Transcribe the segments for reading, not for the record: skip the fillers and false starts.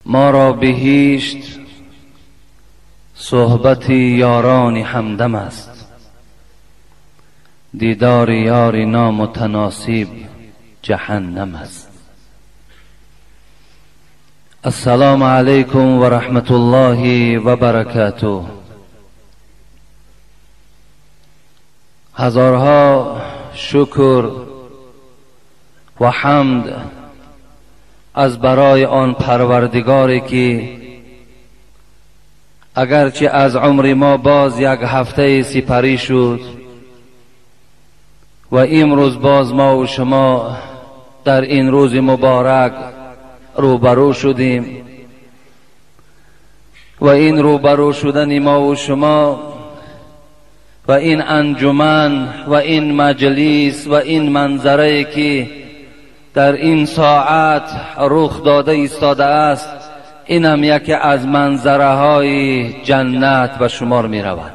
ما را بهشت صحبت یاران همدم است، دیدار یار نامتناسب جهنم است. السلام علیکم و رحمت الله و برکاته. هزارها شکر و حمد از برای آن پروردگاری که اگرچه از عمر ما باز یک هفته سپری شد و امروز باز ما و شما در این روز مبارک روبرو شدیم و این روبرو شدن ما و شما و این انجمن و این مجلس و این منظره که در این ساعت رخ داده ایستاده است، این هم یکی از منظره های جنت به شمار می رود.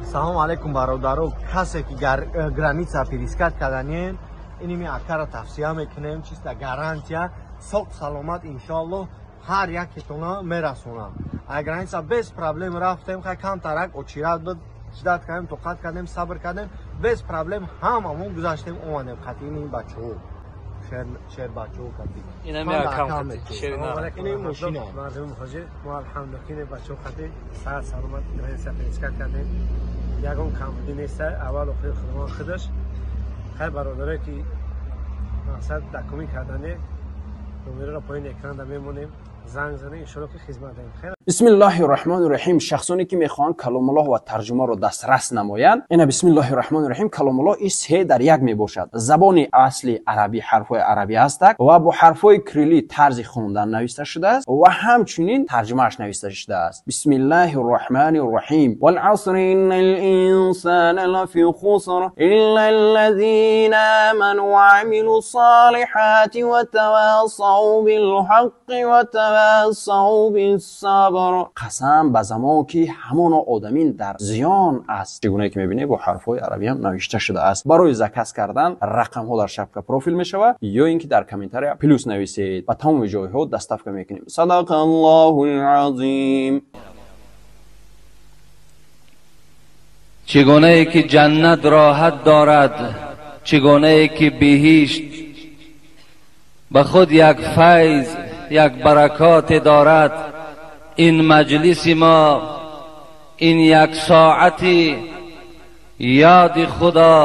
سلام علیکم برادرو، کسی که граница пересекать کردنین اینمی акара тавсия мекунем، чиста гарантия соқ саломат иншоаллоҳ ҳар якетона мерасонам. Ай граница без проблем рафтем, хай камтарак очират буд, ждать кардем, тоқат кардем, сабр кардем, без проблем ҳамамон гузаштем, омадем қатъи ин бачаҳо, шер бачаҳо қатъи инами акам қатъи шерина ин мошина мардуми муҳоҷир мо алҳамдулиллоҳ бачаҳо қатъи саҳат саломат граница пересекать кардем, ягон камбудӣ нест, аввал охир худованд худаш. Хай бародарое ки мақсад документ кардане номероро поини экран да мемонем, занг занем, иншоаллоҳ ки хизмат дорем. бисмиллаҳи раҳмони раҳим. Шахсоне ки мехоҳанд каломуллоҳ ва тарҷумаро дастрас намоянд, ина бисмиллаҳи раҳмони раҳим. Каломуллоҳ и се дар як мебошад. Забони асли арабӣ, ҳарфҳои арабӣ ҳастак ва бо ҳарфҳои кириллӣ тарзи хондан нависта шудааст ва ҳамчунин тарҷумааш нависта шудааст. бисмиллаҳи раҳмони раҳим. валъасри иннал инсана лафи хуср илла аллазина аману ва амилу ссолиҳати ва тавасав билҳаққи ва тавасав биссабр. Қасам ба замон ки ҳамоно одамин дар зиён аст. Чигунае ки мебинед бо ҳарфҳои арабӣ ҳам навишта шудааст. Барои заказ кардан рақамҳо дар шапка профил мешавад ё ин ки дар комментария плюс нависед. Ба тамоми ҷойҳо доставка мекунем. Садақаллоҳул азим. чигунае ки ҷаннат роҳат дорад, чигунае ки биҳишт ба худ як файз, як баракот дорад, ин маҷлиси мо, ин як соати ёди худо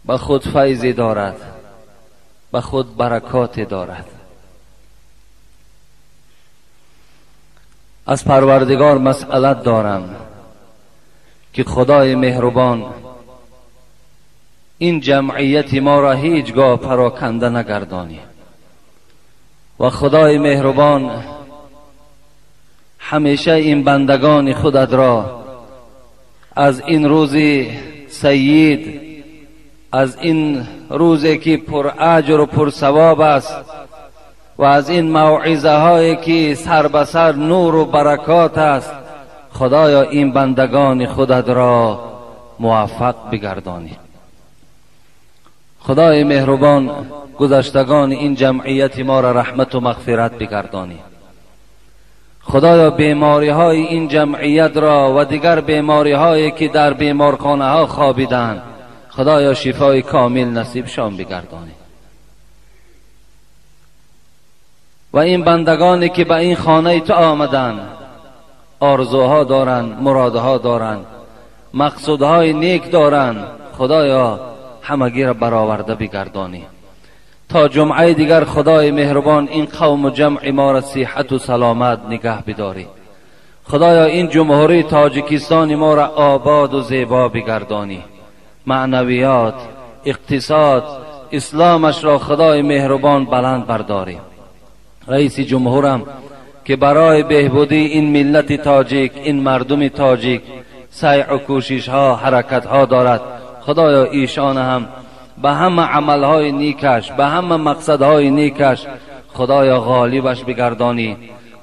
ба худ файзе дорад, ба худ баракоте дорад. аз парвардигор масъалат дорам ки худои меҳрубон ин ҷамъияти мо ра ҳеҷ гоҳ пароканда нагардонӣ ва худои меҳрубон ҳамеша ин бандагони худат ро аз ин рӯзи сайид, аз ин рӯзе ки пураҷру пурсавоб аст ва аз ин мавъизаҳое ки сар ба сар нуру баракот аст, худоё ин бандагони худат ро муваффақ бигардонӣ. худои меҳрубон гузаштагони ин ҷамъияти моро раҳмату мағфират бигардонӣ. худоё бемориҳои ин ҷамъият ро ва дигар бемориҳое ки дар беморхонаҳо хобиданд, худоё шифои комил насибшон бигардонӣ. ва ин бандагоне ки ба ин хонаи ту омаданд, орзуҳо доранд, муродҳо доранд, мақсудҳои нек доранд, худоё ҳамагиро бароварда бигардонӣ. то ҷумъаи дигар худои меҳрубон ин қавму ҷамъи моро сиҳату саломат нигаҳ бидорӣ. худоё ин ҷумҳурии тоҷикистони моро ободу зебо бигардонӣ. маънавиёт, иқтисод, исломашро худои меҳрубон баланд бардорӣ. раиси ҷумҳурам ки барои беҳбудии ин миллати тоҷик, ин мардуми тоҷик сайъу кӯшишҳо, ҳаракатҳо дорад, худоё эшон ҳам ба ҳама амалҳои некаш, ба ҳама мақсадҳои некаш худоё ғолибаш бигардонӣ,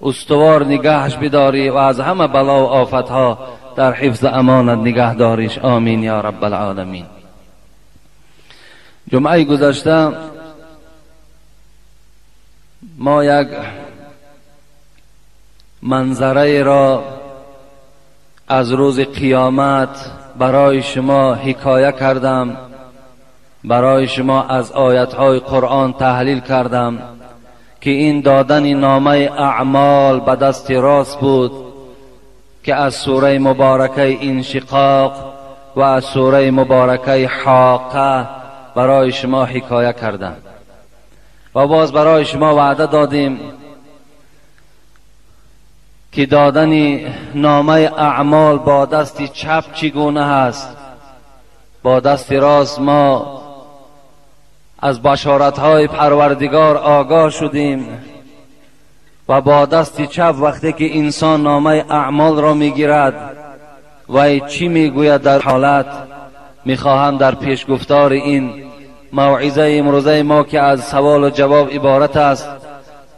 устувор нигаҳаш бидорӣ ва аз ҳама балову офатҳо در حفظ امانت نگه داریش. آمین یا رب العالمین. جمعه گذشته ما یک منظره را از روز قیامت برای شما حکایه کردم، برای شما از آیت‌های قرآن تحلیل کردم که این دادن نامه اعمال به دست راست بود که از سوره مبارکه انشقاق و از سوره مبارکه حاقه برای شما حکایه کردم و باز برای شما وعده دادیم که دادن نامه اعمال با دست چپ چگونه هست. با دست راست ما از بشارت‌های پروردگار آگاه شدیم و با دست چپ وقتی که انسان نامه اعمال را میگیرد و چی میگوید در حالت، میخواهم در پیشگفتار این موعظه امروزه ما که از سوال و جواب عبارت است،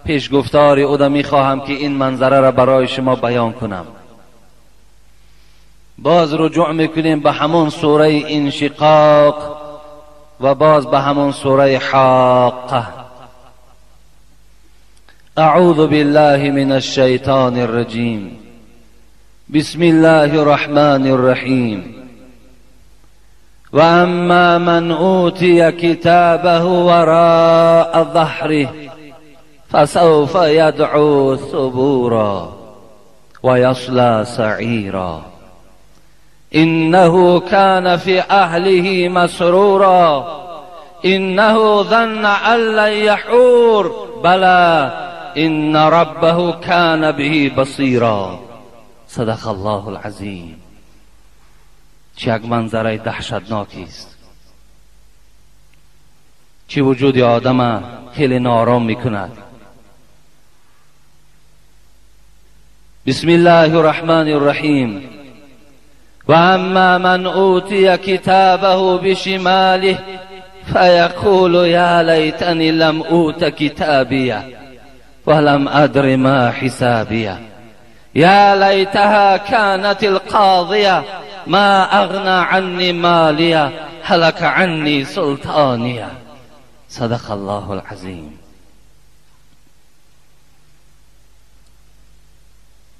پیشگفتار او میخواهم که این منظره را برای شما بیان کنم. باز رجوع میکنیم به همون سوره انشقاق و باز به همون سوره حاقه. اعوذ بالله من الشیطان الرجیم. بسم الله الرحمن الرحیم. و اما من اوتی کتابه وراء ظهره فسوف يدعو ثبورا ويصلى سعيرا إنه كان في أهله مسرورا إنه ظن أن لن يحور بلى إن ربه كان به بصيرا. صدق الله العظیم. چه یک منظره دهشتناکی است، چه وجود آدم خیلی نارام میکند. بسم الله الرحمن الرحیم. و اما من اوتی کتابه بشماله فیقول یا لیتنی لم اوت کتابیه ولم ادر ما حسابیه یا لیتها كانت القاضیه ما اغنى عنی مالیه هلك عنی سلطانیه. صدق الله العظیم.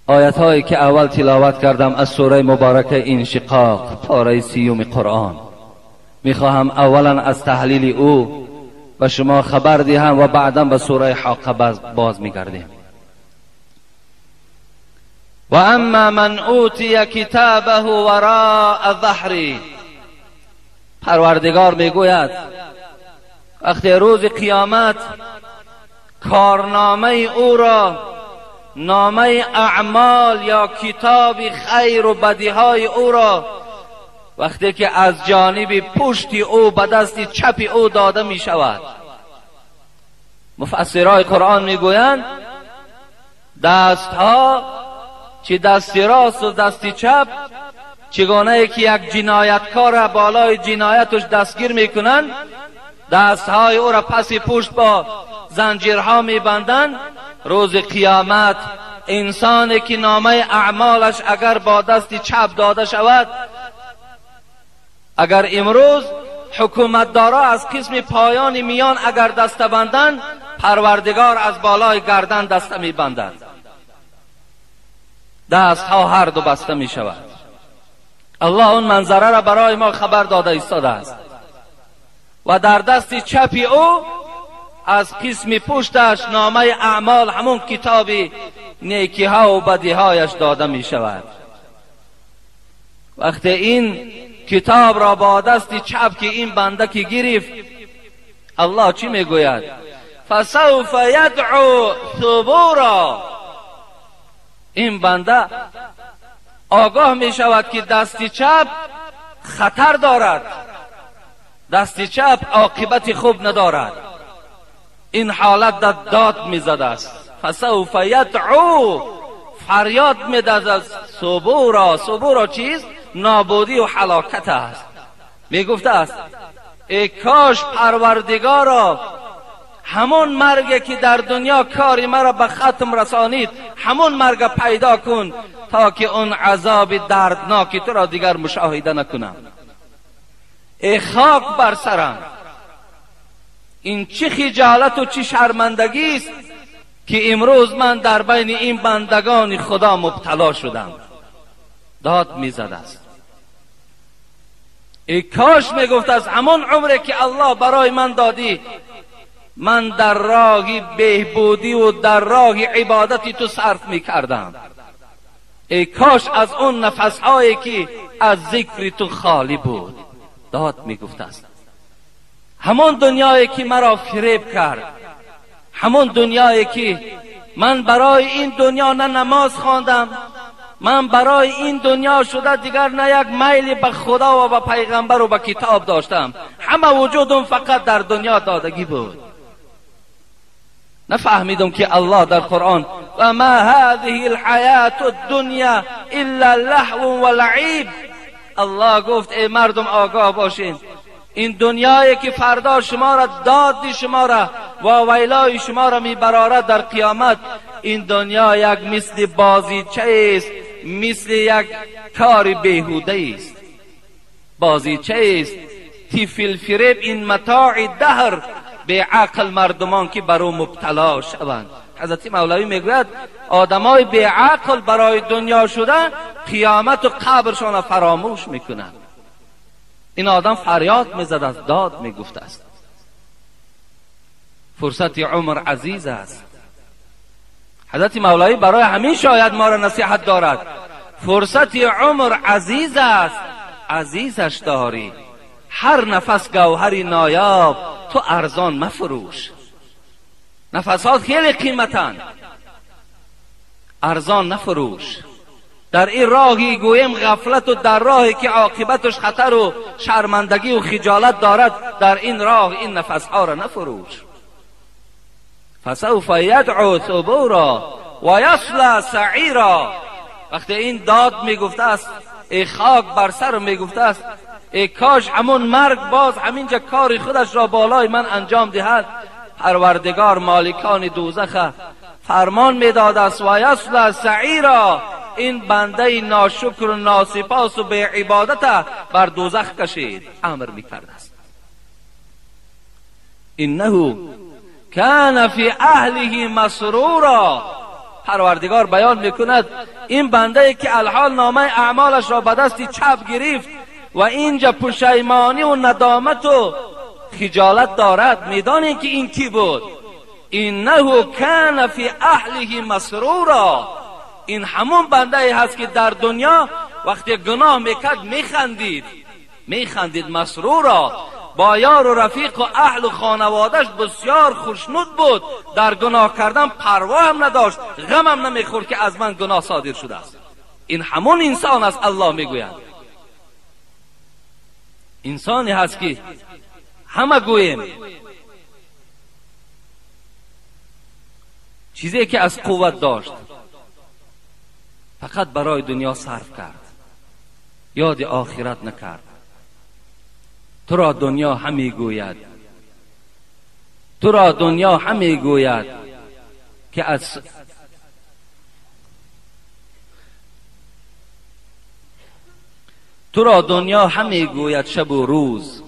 آیت هایی که اول تلاوت کردم از سوره مبارکه انشقاق، پاره 30 قرآن، میخواهم اولا از تحلیل او به شما خبر دهم و بعدا به سوره حاقه باز میگردیم. و اما من اوتی کتابه وراء ظهره، پروردگار میگوید وقتی روز قیامت کارنامه او را، نامه اعمال یا کتاب خیر و بدیهای او را وقتی که از جانب پشت او به دست چپ او داده می شود، مفسرای قرآن می گویند دستها، چه دست راست و دست چپ، چگونه که یک جنایتکار بالای جنایتش دستگیر میکنند، دستهای او را پس پشت با زنجیرها میبندند. روز قیامت انسانی که نامه اعمالش اگر با دست چپ داده شود، اگر امروز حکومتدارا از قسم پایان میان اگر دست بندند، پروردگار از بالای گردن دست میبندد. دستها هر دو بسته می شود. الله اون منظره را برای ما خبر داده ایستاده است. و در دست چپی او از قسم پشتش نامه اعمال، همون کتاب نیکی ها و بدی هایش داده می شود. وقتی این کتاب را با دست چپ که این بنده که گرفت، الله چی می گوید؟ فسوف یدعو ثبورا. این بنده آگاه می شود که دست چپ خطر دارد، دست چپ عاقبت خوب ندارد. این حالت در داد می زده است. فسوف یدعو، فریاد می داد از ثبورا. ثبورا چیست؟ نابودی و هلاکت است. می گفته است ای کاش پروردگارا ҳамон марге ки дар дунё кори маро ба хатм расонид, ҳамон марга пайдо кун то ки он азоби дардноки туро дигар мушоҳида накунам. Эй хок бар сарам, ин чӣ хиҷолату чӣ шармандагист ки имрӯз ман дар байни ин бандагони худо мубтало шудам. Дод мезадааст. Эй кош мегуфт аз ҳамон умре ки аллоҳ барои ман додӣ, ман дар роҳи беҳбудиву дар роҳи ибодати ту сарф мекардам. Эй кош аз он нафасҳое ки аз зикри ту холӣ буд. Дод мегуфтааст. Ҳамон дунёе ки маро фиреб кард, ҳамон дунёе ки ман барои ин дунё на намоз хондам, ман барои ин дунё шуда дигар на як майли ба худо ва ба пайғамбару ба китоб доштам. Ҳама вуҷудум фақат дар дунё додагӣ буд. Нафаҳмидум ки аллоҳ дар қуръон ва ма ҳазиҳи алҳаяту ддуня илла лаҳвун ва лаиб. Аллоҳ гуфт эй мардум огоҳ бошед, ин дунёе ки фардо шуморо доди шуморо ва вайлои шуморо мебарорад дар қиёмат, ин дунё як мисли бозичаест, мисли як кори беҳудаест. Бозичаест, тифлфиреб, ин матои даҳр, беақл мардумон ки бар ӯ мубтало шаванд. Ҳазрати мавлавӣ мегӯяд одамои беақл барои дунё шуда қиёмату қабршонро фаромӯш мекунанд. Ин одам фарёд мезадааст, дод мегуфтааст. Фурсати умр азиз аст. Ҳазрати мавлавӣ барои ҳамин шояд моро насиҳат дорад. Фурсати умр азиз аст, азизаш дорӣ. Ҳар нафас гавҳари ноёб, ту арзон мафурӯш. Нафасҳо хеле қиматанд, арзон нафурӯш. Дар ин роҳи гӯем ғафлату дар роҳе ки оқибаташ хатару шармандагию хиҷолат дорад, дар ин роҳ ин нафасҳоро нафурӯш. فسوف یدعو ثبورا و یصلی سعیرا. وقتی این داد میگفته است، ای خاک بر سر میگفته است، ای کاش همون مرگ باز همینجا کار خودش را بالای من انجام دهد. پروردگار مالکان دوزخ فرمان میداد است و یصلی سعیرا، این بنده ناشکر و ناسپاس و به عبادت بر دوزخ کشید. امر میکرد است. انه کان فی اهله مسرورا. پروردگار بیان میکند این بنده که الحال نامه اعمالش را به دست چپ گرفت و اینجا پشیمانی و ندامت و خجالت دارد، میدانید که این کی بود؟ انه کان فی اهله مسرورا. این همون بنده هست که در دنیا وقتی گناه میکرد میخندید، میخندید مسرورا، با یار و رفیق و اهل و خانوادش بسیار خوشنود بود، در گناه کردن پروا هم نداشت، غم هم نمیخورد که از من گناه صادر شده است. این همون انسان است. الله میگوید انسانی هست که همه گوییم چیزی که از قوت داشت فقط برای دنیا صرف کرد، یاد آخرت نکرد. تو را دنیا همی گوید، تو را دنیا همی گوید که از تو را دنیا همی گوید شب و روز،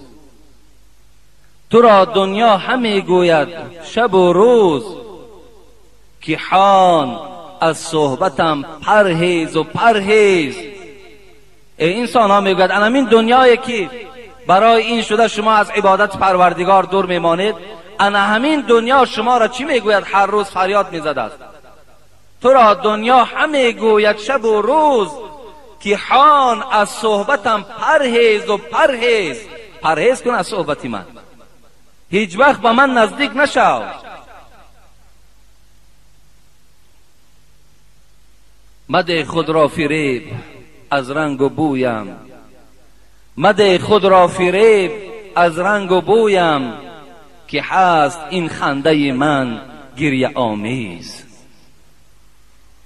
تو را دنیا همی گوید شب و روز که حان از صحبتم پرهیز و پرهیز. ای انسان ها میگوید انمین دنیایی که برای این شده شما از عبادت پروردگار دور میمانید، انا همین دنیا شما را چی میگوید؟ هر روز فریاد میزد است. تو را دنیا همی گوید شب و روز که حان از صحبتم پرهیز و پرهیز. پرهیز کن از صحبت من، هیچ وقت به من نزدیک نشو. مده خود را فریب از رنگ و بویم، مده خود را فریب از رنگ و بویم که هست این خنده من گریه آمیز.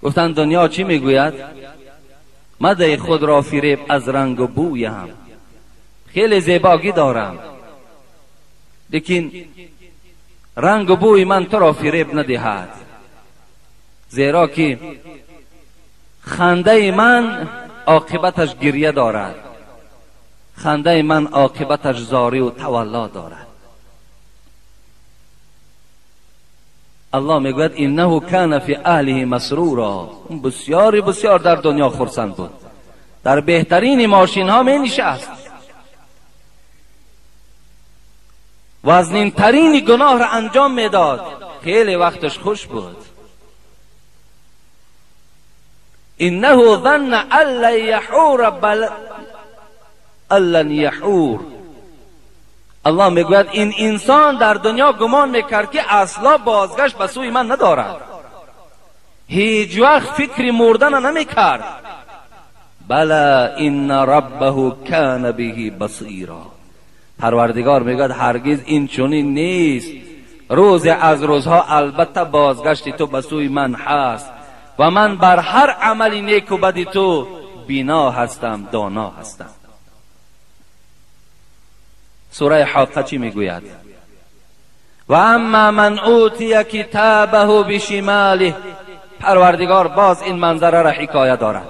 گفتن دنیا چی میگوید؟ مده خود را فریب از رنگ و بویم. خیلی زیباگی دارم، لیکن رنگ و بوی من تو را فریب ندهد، زیرا که خنده من عاقبتش گریه دارد، خنده من عاقبتش زاری و تولا دارد. الله میگوید انه کان فی اهله مسرورا. بسیاری بسیار در دنیا خرسند بود، در بهترین ماشین ها می نشست، وزنین ترین گناه را انجام میداد، خیلی وقتش خوش بود. انه ظن ان لن یحور بل ان لن یحور. الله میگوید این انسان در دنیا گمان میکرد که اصلا بازگشت به سوی من ندارد، هیچ وقت فکر مردن نمیکرد. بلا ان ربه کان به بصیرا. پروردگار میگوید هرگز این چنین نیست، روز از روزها البته بازگشت تو به سوی من هست و من بر هر عمل نیک و بد تو بینا هستم، دانا هستم. سوره حاقه چی میگوید؟ و اما من اوتی کتابه بشماله. پروردگار باز این منظره را حکایه دارد.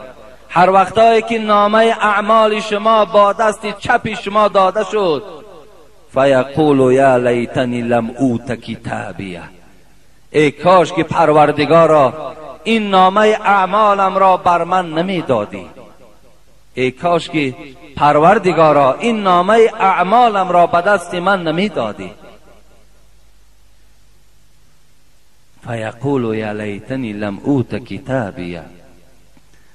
هر وقتایی که نامه اعمال شما با دست چپ شما داده شد، فیقول یا لیتنی لم اوت کتابیه. ای کاش که پروردگارا این نامه اعمالم را بر من نمیدادی، ای کاش که پروردگارا این نامه اعمالم را به دست من نمیدادی. فیقول یا لیتنی لم اوت کتابیه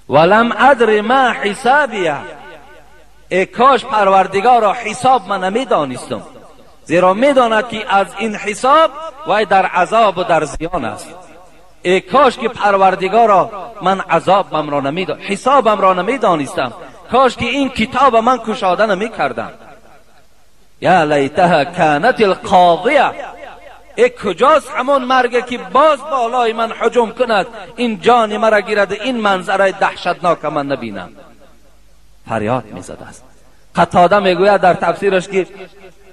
ولم ادر ما حسابیه. ای کاش پروردگارا حساب من نمیدانستم، زیرا میداند که از این حساب وی در عذاب و در زیان است. ای کاش که پروردگارا من عذابم را نمیدان، حسابم را نمیدانستم، کاش که این کتاب من کشاده نمیکردم. یا لیتها کانت القاضیه. ای کجاست همون مرگ که باز بالای من هجوم کند، این جان مرا گیرد، این منظره دهشتناک من نبینم. فریاد میزد است. قتاده میگوید در تفسیرش که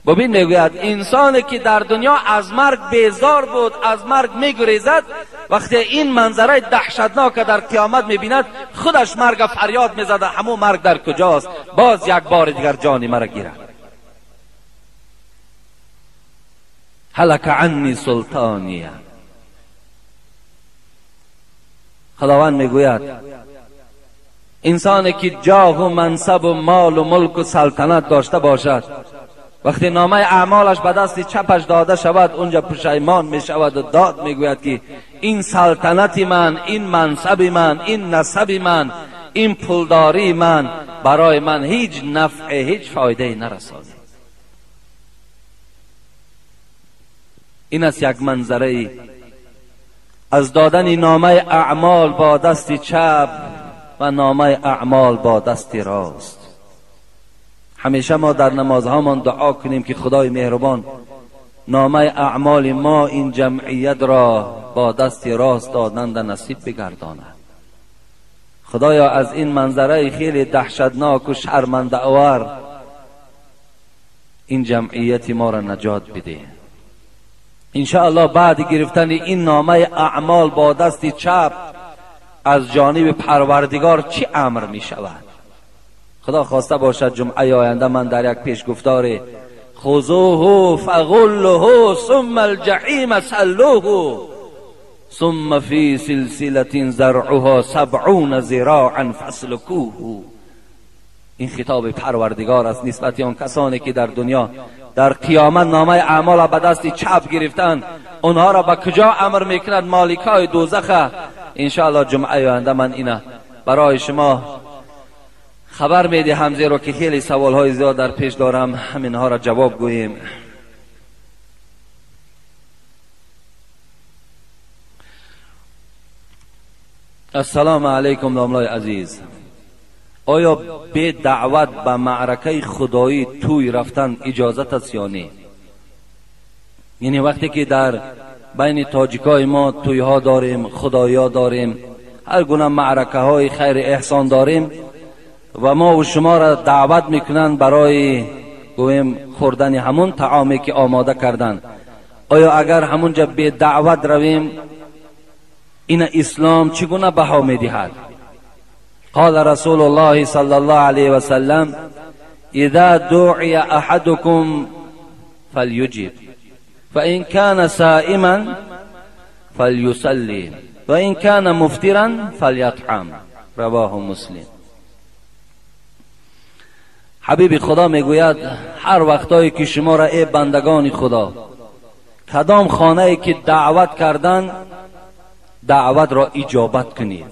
ببین، میگوید انسانی که در دنیا از مرگ بیزار بود، از مرگ میگریزد، وقتی این منظره دهشتناک در قیامت میبیند، خودش مرگ فریاد میزده، همون مرگ در کجاست، باز یک بار دیگر جان مرا گیرد. هلک عنی سلطانیه. خداوند میگوید انسانی که جاه و منصب و مال و ملک و سلطنت داشته باشد، وقتی نامه اعمالش به دست چپش داده شود، اونجا پشیمان می شود و داد میگوید که این سلطنت من، این منصب من، این نسب من، این پولداری من برای من هیچ نفع، هیچ فایده نرساند. این است یک منظره از دادن نامه اعمال با دست چپ و نامه اعمال با دست راست. همیشه ما در نمازهامان دعا کنیم که خدای مهربان نامه اعمال ما این جمعیت را با دست راست دادن نصیب بگرداند. خدایا از این منظره خیلی دهشتناک و شرمنده آور این جمعیت ما را نجات بده. انشاءالله بعد گرفتن این نامه اعمال با دست چپ از جانب پروردگار چی امر می شود؟ خدا خواسته باشد جمعه آینده من در یک پیشگفتار خذوه فغلوه ثم الجحیم صلوه ثم فی سلسلة ذرعها 70 ذراعا فاسلکوه. این خطاب پروردگار است نسبت آن کسانی که در دنیا در قیامت نامه اعمال به دست چپ گرفتن، اونها را به کجا امر میکند؟ مالکای دوزخ. انشاءالله جمعه آینده من اینا برای شما خبر میدهم، زیرا که خیلی سوالهای زیاد در پیش دارم، همینها را جواب گوییم. السلام علیکم داملای عزیز، آیا به دعوت به معرکه خدایی توی رفتن اجازت است یا نه؟ یعنی وقتی که در بین تاجیکای ما تویها داریم، خدایا داریم، هر گونه معرکه های خیر احسان داریم و ما و شما را دعوت میکنن برای گویم خوردن همون طعامی که آماده کردن، آیا اگر همونجا به دعوت رویم این اسلام چگونه بها میدهد؟ قال رسول الله صلی الله علیه و سلم اذا دعی احدكم فلیجب فإن كان صائما فلیصلی وإن كان مفطرا فلیطعم. رواه مسلم. حبیب خدا میگوید هر وقتایی که شما را ای بندگان خدا کدام خانه ای که دعوت کردن دعوت را اجابت کنید،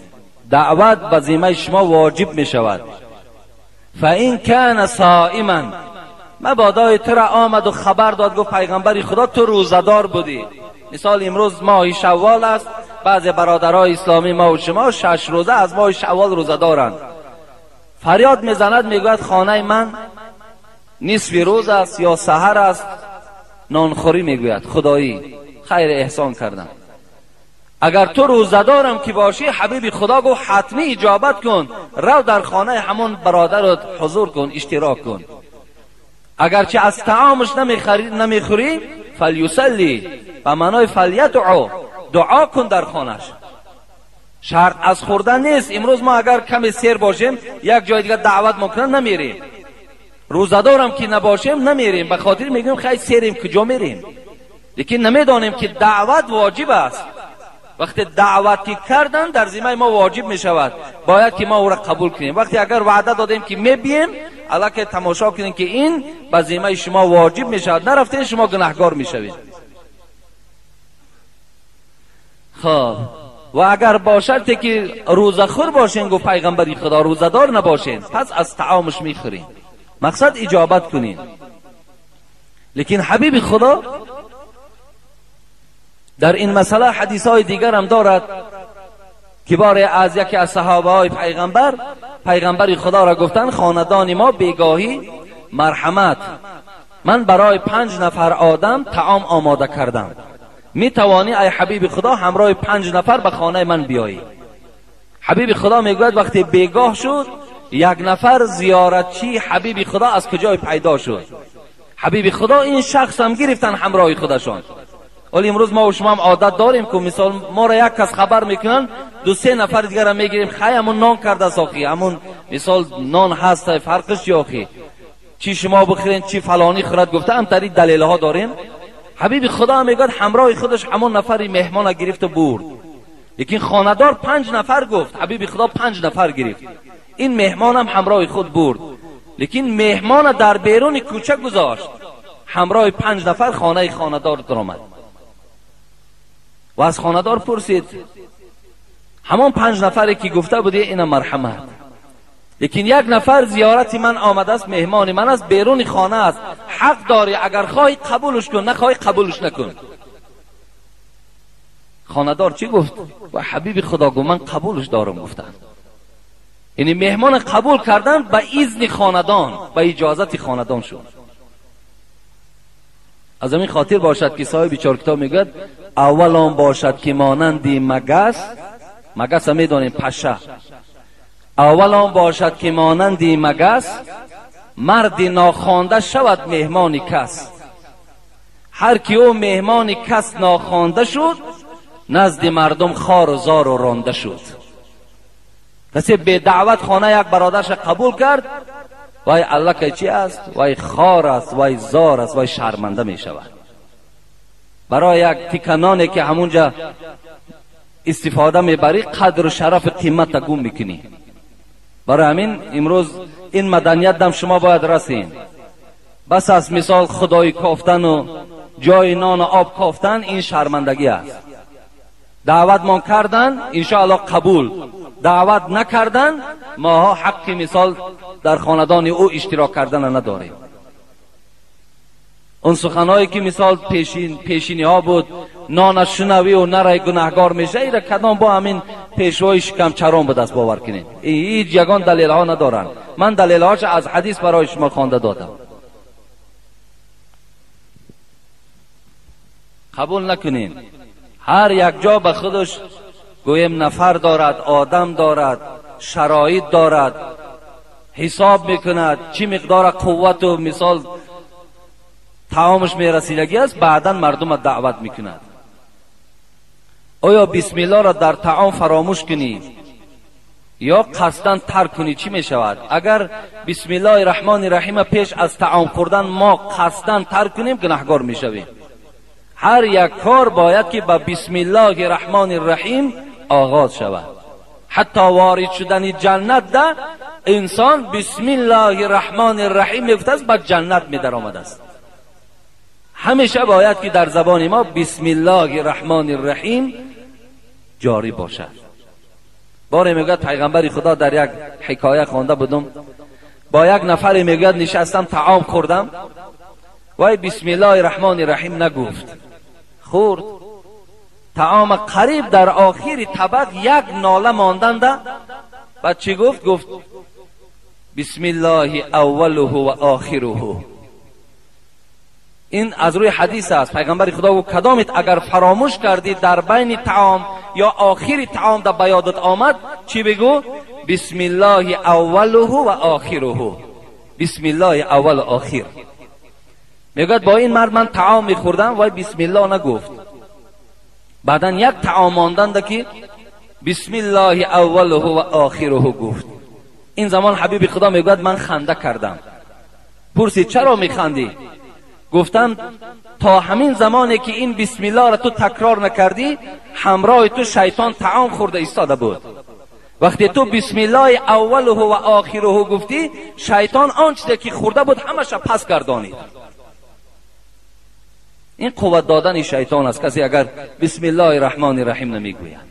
دعوت به ذمه شما واجب می شود. فإن كان صائما، مبادای تو را آمد و خبر داد گفت پیغمبر خدا تو روزه‌دار بودی. مثال امروز ماه شوال است، بعضی برادرای اسلامی ما و شما 6 روزه از ماه شوال روزه دارند. فریاد میزند میگوید خانه من نصف روز است یا سحر است، نانخوری میگوید خدایی خیر احسان کردم. اگر تو روزه‌دارم که باشی حبیب خدا گفت حتمی اجابت کن، رو در خانه همون برادرت حضور کن، اشتراک کن. اگرچه از طعامش نمیخوری فلیصلی، به معنای فلیدعو، دعا کن در خانهش. شرط از خوردن نیست. امروز ما اگر کمی سیر باشیم یک جای دیگه دعوت میکنن نمیریم، روزه‌دارم که نباشیم نمیریم، به خاطر میگیم خیلی سیریم کجا میریم، لیکن نمیدانیم که دعوت واجب است. وقتی دعوت که کردن در ذمه ما واجب می شود، باید که ما او را قبول کنیم. وقتی اگر وعده دادیم که میبیم الکه تماشا کنیم که این به ذمه شما واجب می شود، نرفتین شما گناهگار می شوید. خب و اگر با شرطی که روزه خور باشین، گفت پیغمبر خدا روزه دار نباشین، پس از طعامش میخورین، مقصد اجابت کنین. لیکن حبیب خدا در این مسئله حدیث های دیگر هم دارد که باره از یکی از صحابه های پیغمبر، پیغمبر خدا را گفتن خاندان ما بیگاهی مرحمت، من برای 5 نفر آدم طعام آماده کردم، می توانی ای حبیب خدا همراه 5 نفر به خانه من بیایی؟ حبیب خدا میگوید وقتی بیگاه شد یک نفر زیارتچی حبیب خدا از کجای پیدا شد؟ حبیب خدا این شخص هم گرفتن همراه خودشان. ولی امروز ما و شما هم عادت داریم که مثال ما را یک کس خبر میکنن 2-3 نفر دیگر را میگیریم، خی همون نان کرده ساخی، همون مثال نان هست فرقش چی آخی، چی شما بخورین چی فلانی خورد، گفته هم تری دلیل ها داریم. حبیب خدا میگوید همراه خودش همون نفری مهمان گرفت و برد. لیکن خانه‌دار 5 نفر گفت، حبیب خدا 5 نفر گرفت، این مهمان هم همراه خود برد، لیکن مهمان در بیرون کوچه گذاشت، همراه 5 نفر خانه خانه‌دار درآمد و از خانه‌دار پرسید همان 5 نفری که گفته بودی اینا مرحمت، لیکن یک نفر زیارت من آمده است، مهمان من است، بیرون خانه است، حق داری اگر خواهی قبولش کن، نخواهی قبولش نکن. خانه‌دار چی گفت؟ و حبیب خدا گفت من قبولش دارم گفتن. یعنی مهمان قبول کردن به اذن خاندان، به اجازت خاندان شد. از همین خاطر باشد که صاحب 4 کتاب میگوید اول آن باشد که مانند مگس، مگس هم میدانیم پشه، اول آن باشد که مانند مگس، مرد ناخوانده شود مهمان کس. هر کی او مهمان کس ناخوانده شد، نزد مردم خار و زار و رانده شد. کسی به دعوت خانه یک برادرش قبول کرد، وای الله که چی است؟ وای خار است، وای زار است، وای شرمنده می شود. برای یک تکنانه که همونجا استفاده میبری قدر و شرف قیمت گم میکنی. برای همین امروز این مدنیت دم شما باید رسین. بس از مثال خدای کافتن و جای نان و آب کافتن این شرمندگی است. دعوت ما کردن انشاءالله قبول، دعوت نکردن ماها حق مثال در خاندان او اشتراک کردن نداریم. اون سخنهایی که مثال پیشینی ها بود، نان شنوی و نرای گناهگار میشه، ایره کدام با همین پیشوای شکم چران به دست باور کنید. هیچ یگان دلیل ها ندارن. من دلیل هاش از حدیث برای شما خوانده دادم. قبول نکنین. هر یک جا به خودش گویم نفر دارد، آدم دارد، شرایط دارد، حساب میکند چی مقدار قوت و مثال Таомаш мерасидагӣ аст, баъдан мардума даъват мекунад. Оё бисмиллоҳро дар таом фаромӯш кунӣ ё қасдан тарк кунӣ, чӣ мешавад? Агар бисмиллоҳи раҳмони раҳима пеш аз таом хӯрдан мо қасдан тарк кунем, гунаҳгор мешавем. Ҳар як кор бояд ки ба бисмиллоҳи раҳмони раҳим оғоз шавад. Ҳатто ворид шудани ҷаннат да инсон бисмиллоҳи раҳмони раҳим мегуфтааст, ба ҷаннат медаромадааст. Ҳамеша бояд ки дар забони мо бисмиллоҳи раҳмони раҳим ҷорӣ бошад. Боре мегӯяд пайғамбари худо, дар як ҳикоя хонда будум, бо як нафаре мегӯяд нишастам таом хӯрдам, вай бисмиллоҳи раҳмони раҳим нагуфт, хӯрд таома, қариб дар охири табақ як нола монданда, баъд чӣ гуфт? Гуфт бисмиллоҳи аввалуҳу ва охируҳу. Ин аз рӯи ҳадис аст. Пайғамбари худо гуфт кадомит агар фаромӯш кардӣ дар байни таом ё охири таом да ба ёдат омад, чӣ бигӯ? Бисмиллоҳи аввалуҳу ва охируҳу, бисмиллоҳи аввалу охир. Мегӯяд бо ин мард ман таом мехӯрдам, вай бисмиллоҳ нагуфт. Баъдан як таом монданда ки бисмиллоҳи аввалуҳу ва охируҳу гуфт. Ин замон ҳабиби худо мегӯяд ман ханда кардам. Пурсид чаро механдӣ? Гуфтам то ҳамин замоне ки ин бисмиллоҳро ту такрор накардӣ, ҳамроҳи ту шайтон таом хӯрда истода буд. Вақте ту бисмиллоҳи аввалуҳу ва охируҳу гуфтӣ, шайтон он чизе ки хӯрда буд ҳамаша пас гардонид. Ин қувват додани шайтон аст, касе агар бисмиллоҳи раҳмони раҳим намегӯяд.